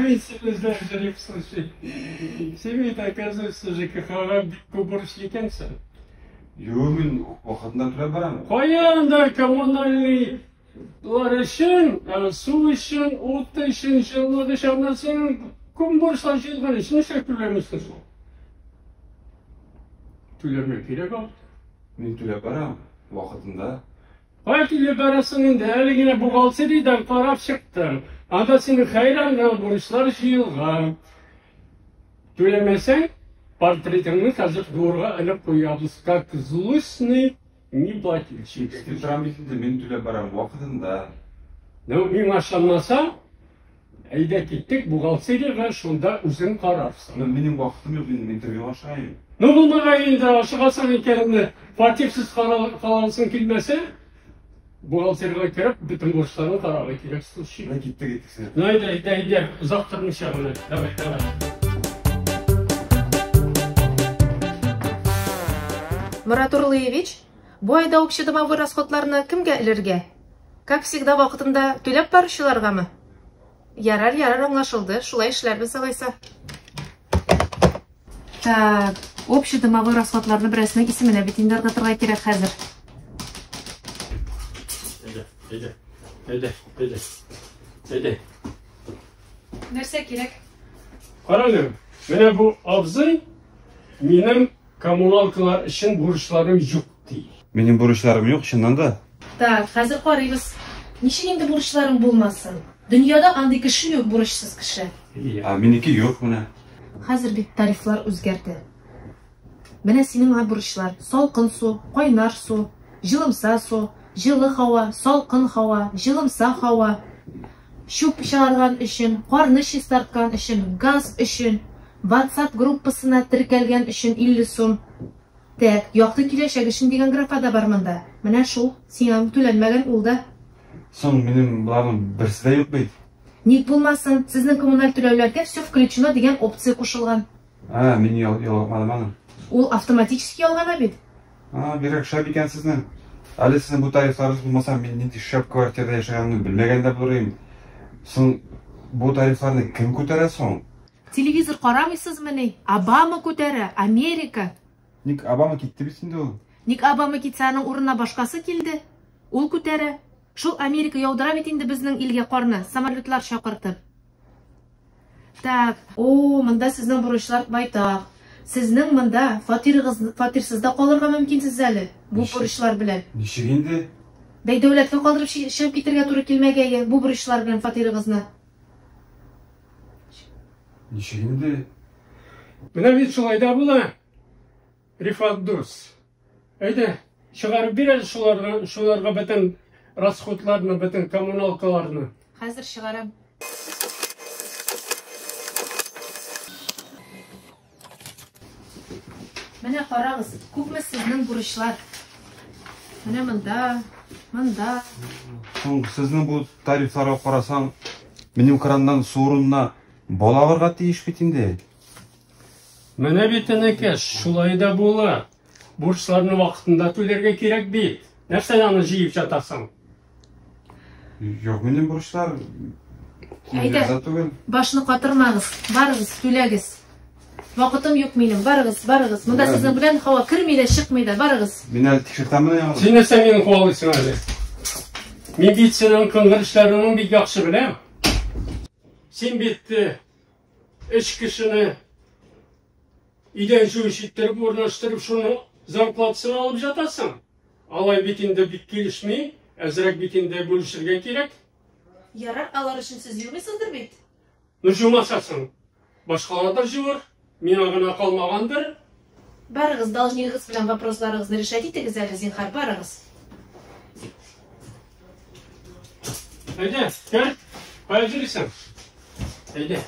мин сине эзләп йөрим, слушай. Син бит, оказывается, ЖКХга бик күп бурычлы икәнсең. Юк, мин вакытында түләп барам. Кая анда коммунальный лар өчен, су өчен, ут өчен, җылылык өчен, анда синең күп бурычлар җыелган ич, нишләп түләмисең соң? Түләргә кирәк ул. Мин түләп барам, вакытында. Кая килеп барасың инде? Әле генә бухгалтериядән карап чыктым. Анда синең хәйран гына бурычлар җыелган. Түләмәсәң, портретыңны хәзер дворга элеп куябыз, как злостный неплательщик. Ишетеп торам бит инде, мин түләп барам вакытында. Ну, миңа ышанмасаң, әйдә киттек бухгалтериягә, шунда үзең карарсың. Ну, минем вакытым юк инде, мин интервьюга ашыгайм. Ну, булмагай инде, ашыгасың икән инде, фатирсыз каласың килмәсә, бухгалтериягә кереп, бөтен бурычларны карарга кирәк, слушай. Менә киттек, киттек. Ну, әйдә, әйдә, әйдә, озак тормыйча гына. Давай, давай. Мурат Урлыевич, бу айда общедомовой расходларны кемгә элергә? Как всегда вакытында түләп баручыларгамы? Ярар, ярар, аңлашылды. Шулай эшләрбез алайса. Так, общедомовой расходларны берәрсенең исеменә бит инде ыргытырга кирәк хәзер. Әйдә, әйдә, әйдә, әйдә, әйдә. Нәрсә кирәк? Кара әле, менә бу абзый минем коммуналкалар өчен бурычларым юк ди. Минем бурычларым юк, чыннан да. Так, хәзер карыйбыз. Ничек инде бурычларың булмасын? Дөньяда андый кеше юк, бурычсыз кеше. Ә минеке юк менә. Хәзер бит тарифлар үзгәрде. Менә синең аңа бурычлар. Салкын су, кайнар су, җылымса су, җылы һава, салкын һава, җылымса һава. Чүп чыгарган өчен, карны чистарткан өчен, газ өчен, WhatsApp группасына теркәлгән өчен 50 сум. Тәк, якты киләчәк өчен дигән графа да бар монда. Менә шул, сиңа түләнмәгән ул да. Соң минем боларның берсе дә юк бит. Ник булмасын, сезнең коммуналь түләүләргә все включено дигән опция кушылган. А, мин ялгамадым аны. Ул автоматически ялгана бит. А, бигрәк шәп икән сезнең. Әле сезнең бу тарифларыгыз булмаса, мин нинди шәп квартирада яшәгәнемне белмәгән дә булыр идем. Соң бу тарифларны кем күтәрә соң? Телевизор карамыйсызмыни? Обама күтәрә, Америка. Ник Обама китте бит инде ул. Ник Обама китсә, аның урынына башкасы килде. Ул күтәрә. Шул Америка яудыра бит инде безнең илгә карны, самолетлар чакыртып. Так, о, монда сезнең бурычлар байтак. Сезнең монда фатирыгыз, фатирсыз да калырга мөмкинсез әле бу бурычлар белән. Ничек инде? Бәй дәүләткә калдырып чыгып китергә туры килмәгәе бу бурычлар белән фатирыгызны. Ничек инде? Менә бит шулай да була, Рифат дус. Әйдә, чыгарып бир әле шуларга, шуларга бөтен расходларны, бөтен коммуналкаларны. Хәзер чыгарам. Менә карагыз, күпме сезнең бурычлар. Менә монда, монда. Соң сезнең бу тарифларга карасаң, минем краннан су урынына бал агырга тиеш бит инде. Менә бит, энекәш, шулай да була. Бурычларны вакытында түләргә кирәк бит. Нәрсә аны җыеп жатасың? Юк, минем бурычлар Әйдә. түгел. Башны катырмагыз, барыгыз, түләгез. Вакытым юк минем, барыгыз, барыгыз. Монда сезнең белән һава керми дә, чыкмый да, барыгыз. Мин әле тикшертәм менә яңадан. Син нәрсә мине куалыйсың әле? Мин бит синең кыңгыр эшләреңне бик яхшы беләм. Син бит өч кешене өйдән җуеш иттереп урнаштырып, шуның зарплатасын алып жатасың. Алай бит инде бик килешми, әзрәк бит инде бүлешергә кирәк. Ярар, алар өчен сез юмыйсыздыр бит? Ну, жумасасың. Башкалар да жуыр, миңа гына калмагандыр. Барыгыз, должнигыгыз белән вопросларыгызны решать итегез әле, зинһар, барыгыз. Әйдә, кер, кая йөрисең? Әйдә.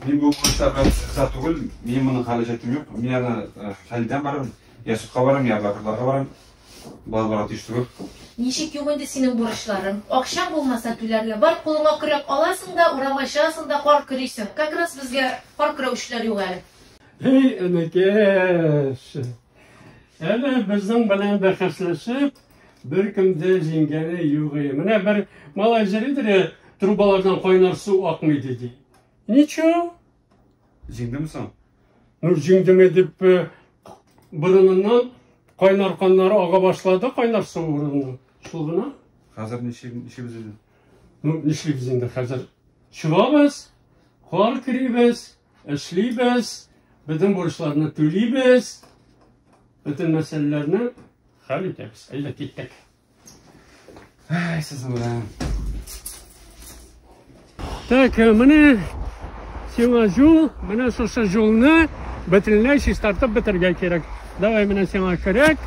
Мин бу бурычлар белән риза түгел, минем моның хәл җәтем юк. Мин аны хәл итәм барыбер. Я судка барам, я адвокатларга барам. Болар барырга тиеш түгел. Ничек юк инде синең бурычларың? Акчаң булмаса түләргә. Бар кулыңа көрәк аласың да, урамга чыгасың да кар көрисең. Как раз безгә кар көрәүчеләр юк әле. Эй, энекәш. Әле безнең белән бәхәсләшеп, беркем дә җиңгәне юк. Менә бер малай йөридер, Трубалардан кайнар су акмый ди. Ничего. Җиңдеме соң? Ну, җиңдеме дип борыныннан кайнар каннары ага башлады, кайнар су урынына. Шул гына. Хәзер нишлибез инде? Ну, нишлибез инде хәзер? Чыгабыз, кар керибез, эшлибез, бөтен бурычларны түлибез, бөтен мәсьәләләрне хәл итәбез. Әйдә, киттек. Әй, сезнең белән. Так, менә сиңа юл, менә шушы юлны бөтенләй чистартып бетерергә кирәк. Давай, менә сиңа кирәк.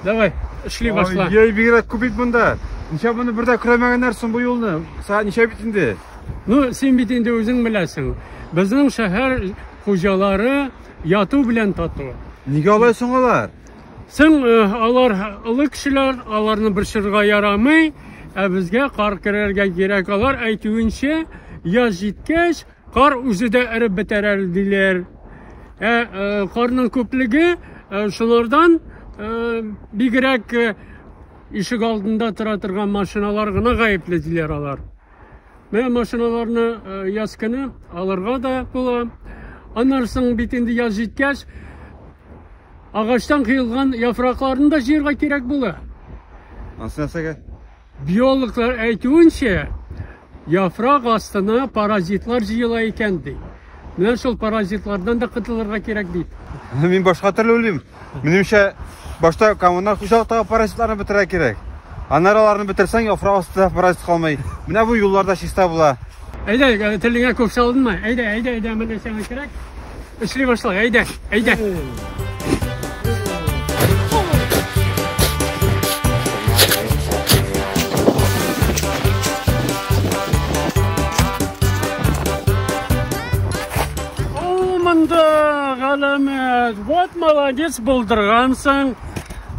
Давай, эшли башла. Ай, бигрәк күп бит монда. Ничә моны бер дә көрәмәгәннәр соң бу юлны? Сәгать ничә бит инде? Ну, син бит инде үзең беләсең. Безнең шәһәр хуҗалары яту белән тату. Нигә алай соң алар? Соң алар олы кешеләр, аларны борчырга ярамый, ә безгә кар керергә кирәк. Алар әйтүенчә, яз җиткәч, кар үзе дә эреп бетәр әле диләр. Ә карның күплеге шулардан бигрәк ишек алдында тора торган машиналар гына гаепле диләр алар. Менә машиналарны яз көне алырга да була. Аннан соң бит инде яз җиткәч, агачтан кыелган яфракларны да җыярга кирәк була. Ансы нәрсәгә? Биологлар әйтүенчә, яфрак астына паразитлар җыела икән ди. Менә шул паразитлардан да котылырга кирәк бит. Мин башка төрле уйлыйм. Минемчә, башта коммуналь хуҗалыктагы паразитларны бетерергә кирәк. Аннары аларны бетерсәң, яфрак астында паразит калмый. Менә бу юлларда чиста була. Әйдә, телеңә күп салынма. Әйдә, әйдә, әйдә, менә сиңа кирәк. Эшли башла, әйдә, әйдә. О, монда галәмәт. Вот молодец, булдыргансың.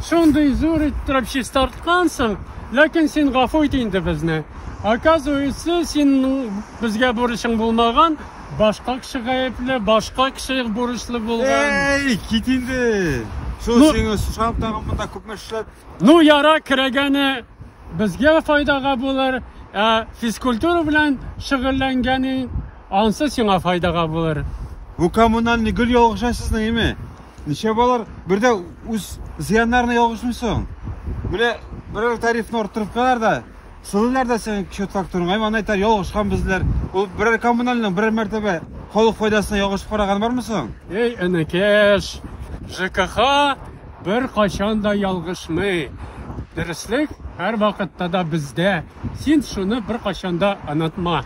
Шундый зур иттереп чистарткансың. Ләкин син гафу ит инде безне. Оказывается, син безгә бурычың булмаган, башка кеше гаепле, башка кеше бурычлы булган. Эй, кит инде. Шул сиңа сушанып тагын монда күпме эшләп. Ну, яра керәгәне безгә файдага булыр, ә физкультура белән шөгыльләнгәне ансы сиңа файдага булыр. Бу коммунальный гөл ялгыша сезнең, име? Ничә балар бер дә үз зыяннарына ялгышмый соң? Менә берәр тарифны арттырып куялар да, сылыйлар да синең счет фактурыңа, аны әйтәр, ялгышкан безләр. Ул берәр коммунальның берәр мәртәбә халык файдасына ялгышып караган бармы соң? Эй, энекәш, ЖКХ бер кайчан да ялгышмый. Дөреслек һәр вакытта да бездә. Син шуны бер кайчан да онытма.